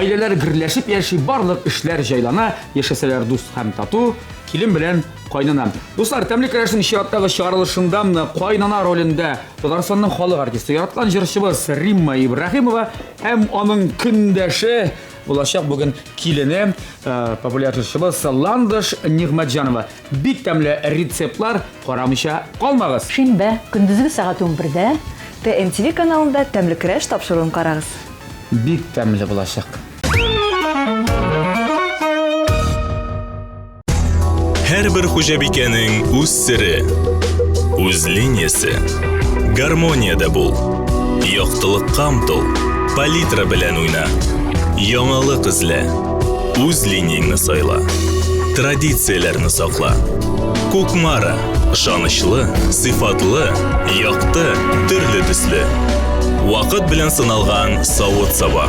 Гаиләләр гөрләшеп яши, барлык эшләр җайлана, яшәсәләр дус һәм тату, килен белән кайнана. Дуслар, тәмле көрәшнең чираттагы чыгарылышында кайнана ролендә Татарстанның халык артисты, яраткан җырчыбыз Римма Ибраһимова һәм аның көндәше булачак бүген килене, э, популяр җырчыбыз Ландыш Нигъмәтҗанова. Бик тәмле рецептлар карамыйча калмагыз. Шимбә, көндезге сәгать унбердә. TMTV каналында Тәмле көрәш тапшыруын карагыз. Бик тәмле булачак. Һәрбер хуҗабикәнең үз сере, үз линиясе. Гармониядә бул. Яктылыкка омтыл. Палитра белән уйна. Яңалык эзлә. Үз линияңне сайла. Традицияләрне сакла. Кукмара. Ышанычлы, сыйфатлы, якты, төрле төсле. Вакыт белән сыналган савыт-саба.